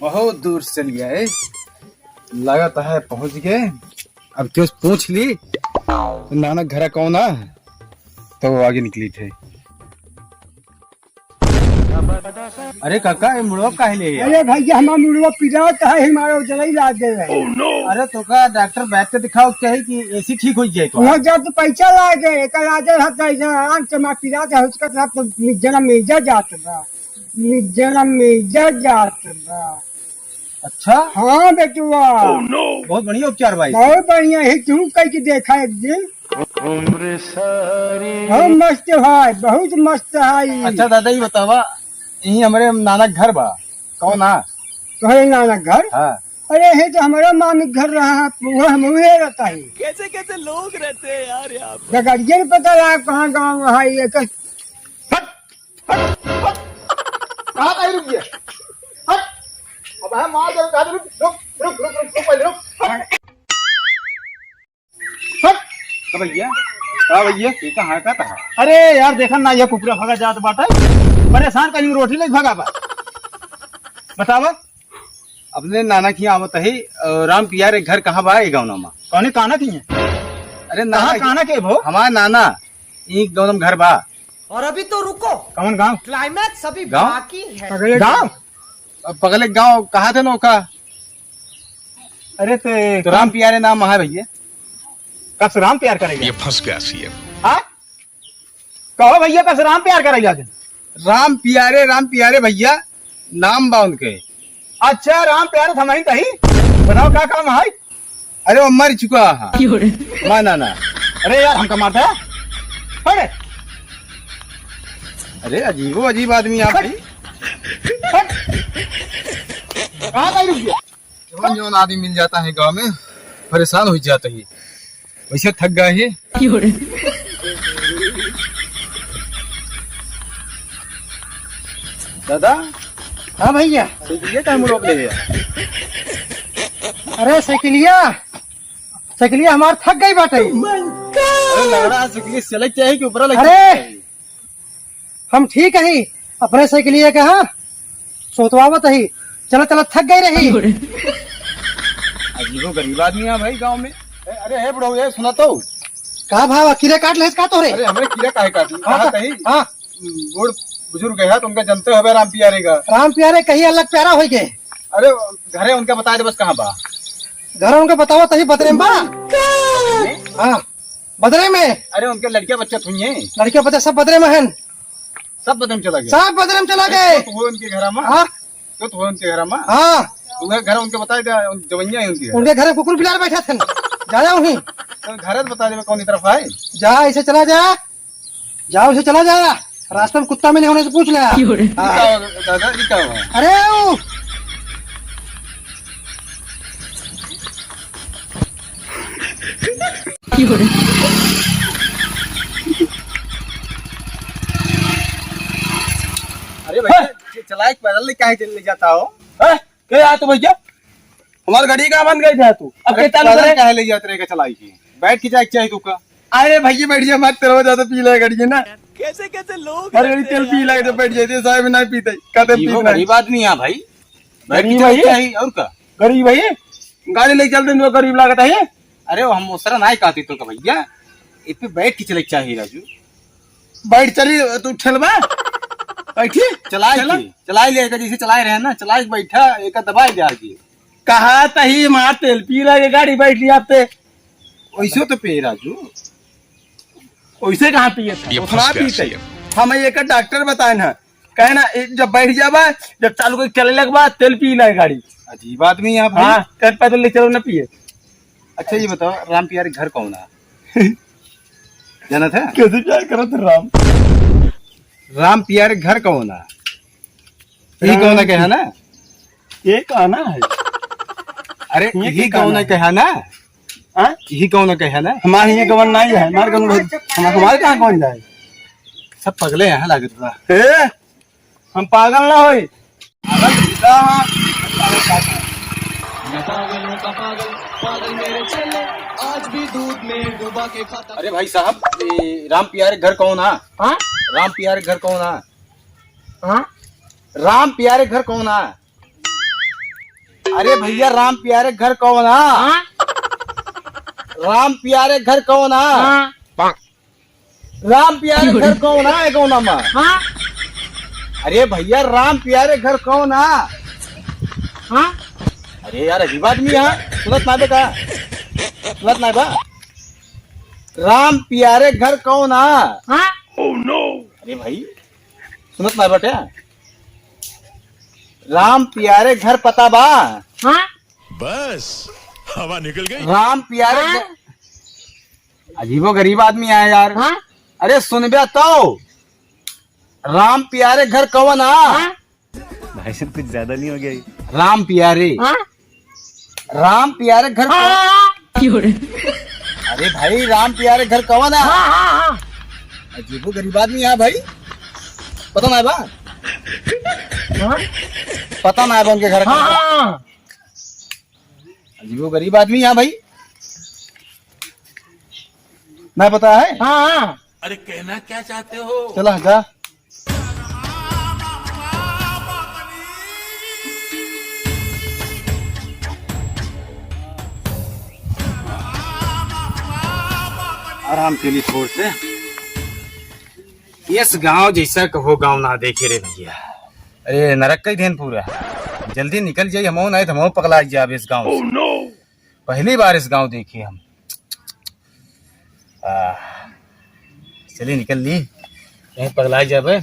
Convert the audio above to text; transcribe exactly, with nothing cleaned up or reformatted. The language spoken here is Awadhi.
बहुत दूर से चल गया है, लगत है पहुंच गए। अब क्यों पूछ ली, नाना घर कौन है, तो वो आगे निकली थे। अरे काका, ये मुड़वा काहे ले आया? अरे भैया, हमार मुड़वा पिरात है, हमारा उजला ही लाग गए है। अरे तो का डॉक्टर बैठ के दिखाओ, क्या है कि एसी ठीक हो जाए तो? वहाँ जब तो पैसा लागे, एक लागे है तो ऐसा आराम से हमार पिरात है, उसका साथ तो निर्जला में जा जात बा, निर्जला में जा जात बा। अच्छा? हाँ बेटुआ। बहुत बढ़िया उपचार भाई। बहुत बढ़िया है, तू कह के देखा एक दिन। बहुत मस्त है, बहुत मस्त है। अच्छा दादा, ये बतावा, यही हमारे नाना घर बा, कौन आ? तोहरे नाना घर? हाँ। अरे, ये तो हमारा मामी घर रहा है, वो हम उहे रहता है। कैसे कैसे लोग रहते हैं यार यहाँ पे। डगरिया नहीं पता रहा कहाँ गाँव है ये। हट, हट, हट। कहाँ का रुक गया? हट। अब है मार दे, रुक, रुक, रुक, रुक, रुक, पहले रुक। हट। हट। का भैया? का भैया? ये कहाँ का था? अरे यार, देखा ना, ये कुकुरा भगा जात बाटा। परेशान कहीं रोटी लेके भगा बा। बतावा। अपने नाना की आवत है, अ, राम पियारे घर कहाँ बा, ये गाँव नामा? कौने काना की है? अरे नाना कहाँ की काना के भो? हमार नाना, ई गाँव में घर बा। और अभी तो रुको। कौन गाँव? क्लाइमैक्स अभी गाँव? बाकी है। पगले गाँव? अब पगले गाँव कहा थे नौका? अरे ते तो राम पियारे नाम है भैया। कब से राम प्यार करेगा? ये फंस गया सीएम। हाँ? कहो भैया, कब से राम प्यार करेगा आज? राम पियारे, राम पियारे भैया, नाम बा उनके। अच्छा, राम प्यारे थमाइन तही। बताओ का काम है? अरे वो मर चुका है। क्यों रे? मैं ना ना। अरे यार, हमका मारता है? अरे। अरे अजीबो अजीब आदमी आप हट। भाई। हट। कहाँ का रुक गया? जौन जौन आदमी मिल जाता है गाँव में, परेशान हो जाता है। वैसे थक गए ही। क्यों रे? दादा। हाँ भैया। साइकिलिया का हम रोक ले गया? अरे साइकिलिया, साइकिलिया हमार थक गई बाटे। अरे लंगड़ा साइकिलिया चले चाहिए कि ऊपर लग अरे! चाहिए? हम ठीक ही, अपने साइकिलिया के हाँ सोतवावत ही, चला चला थक गई रही। अजीबो गरीब आदमी है भाई गाँव में। ए, अरे हे बुढ़ऊ, ये सुना तो। का भावा, कीड़ा काट लेस का तोरे? अरे हमरे कीड़ा काहे काटी? हाँ, कहा तो, कही? हाँ। बूढ़ बुजुर्ग है तो उनका जनते हो राम पियारे का। राम पियारे कहीं अलग प्यारा हो गए। अरे घरे उनका बता दे बस कहाँ बा। घर उनका बतावा तही बदरे में बा। हाँ। बदरे में। अरे उनके लड़किया बच्चा थोड़ी है। लड़किया बच्चा सब बदरे में हन। सब बदरे में चला गया। सब बदरे में चला गए। तो हो उनके घर में। हाँ। तो हो उनके घर में। हाँ। उनके घर उनके बताए दे, उन जवनिया है उनके घर। उनके घर कुकुर बिलार बैठा थे। जाया वहीं। तो घर बता दे कौन तरफ है। जा ऐसे चला जा। जा ऐसे चला जा। रास्ता में कुत्ता मिले होने से पूछ ले। क्यों रे? हाँ। क्या हो, दादा जी क्या हुआ? अरे वो अरे भैया, हाँ। ये चलाए पैदल ले काहे चले जाता हो? हाँ? के आ तू भैया? हमार गाड़ी का बंद गई था तू? अब अरे के चालू पैदल करे? काहे ले जात रहे का चलाई के? बैठ के जाए के चाहे तू का? अरे भैया बैठ जा, मत तेरा ज्यादा पी ले गाड़ी ना। कैसे कैसे लोग हमारे गाड़ी रहते तेल हैं पी यार। ले जब बैठ जाते साहब ना पीते, का तेल ये वो पीते गरीब आदमी है भाई। बैठ के गरीब जाए भाई? चाहे और का? गरीब भाई? गाड़ी ले चलते हैं, गरीब लागत है। अरे, हम ओसरा नाहीं कहती तो का भैया, इ पे बैठ के चले के चाही, राजू। बैठ चली, तू ठेलबा? बैठी? चलाए चला। के, चलाए ले, जैसे चलाए रहे ना, चलाए के बैठा, एक दबाए दे आगे। कहा तही मार तेल पी लगे, गाड़ी बैठ लिया पे। वैसे तो पे, राजू। वैसे कहाँ पिए था? ये उतना फंस गया पीते। सीएम। हम एक डॉक्टर बताए ना, कहे ना, ए, जब बैठ जाबा, जब चालू करके चले लगबा, तेल पी ले गाड़ी। अजीब आदमी है आप भाई। हाँ, कर पैदल ले चलो ना पिए। अच्छा, ये बताओ, राम पियारे घर कौन है? जानत है? कैसे प्यार करत है राम? राम पियारे घर कौन है? ये राम कौन है, कहा ना? ये कहा ना है? अरे, ये ये कहा कौन ना है, है? कहा ना? हाँ? ये कौन है, कहा ना? हमारे ये गवन नहीं है, हमारे गवन बहुत, हमारे, हमारे कहाँ कौन जाए? सब पगले हैं, लागत बा। ए, हम पागल ना होई। पागल तो हम। पागलों का पागल, पागल मेरे चेले, आज भी दूध में डुबा के खाता। अरे भाई साहब, ये राम प्यारे घर कौन आ? हाँ? राम प्यारे घर कौन आ? हाँ? राम प्यारे घर कौन आ? अरे भैया, राम प्यारे घर कौन आ? हाँ? राम प्यारे घर कौन आ? हाँ? राम प्यारे घर कौन आ, ए गौना मा? हाँ? अरे भैया, राम प्यारे घर कौन आ? हाँ? अरे यार, अजीब आदमी है, सुनत ना बे का? सुनत ना बा? राम प्यारे घर कौन आ? हाँ? अरे भाई, सुनत ना बटे? राम प्यारे घर पता बा? हाँ? बस, हवा निकल गई। राम प्यारे हाँ? घर, अजीबो गरीब आदमी है यार। हाँ? अरे सुनबे तो, राम प्यारे घर कौन आ? हाँ? भाई साहब, कुछ ज्यादा नहीं हो गया ये? राम प्यारे। हाँ? राम प्यारे घर कौन? हाँ? अरे भाई, राम प्यारे घर कौन आ? हाँ, हाँ, हाँ। अजीबो गरीब आदमी है भाई। पता ना बा? हाँ? पता ना बा उनके घर का। हाँ, हाँ, हाँ। अजीबो गरीब आदमी है भाई। ना पता है? हाँ, हाँ। अरे, कहना क्या चाहते हो? चला जा। आराम के लिए छोड़ से। इस गांव जैसा कहो गांव ना देखे रे भैया। अरे, नरक का ही देन पूरा। जल्दी निकल जाई, हमहू ना तो हमहू पगला जाब इस गांव से। पहली बार इस गांव देखे हम। आ, चलिए निकल ली, कहीं पगला जाबे।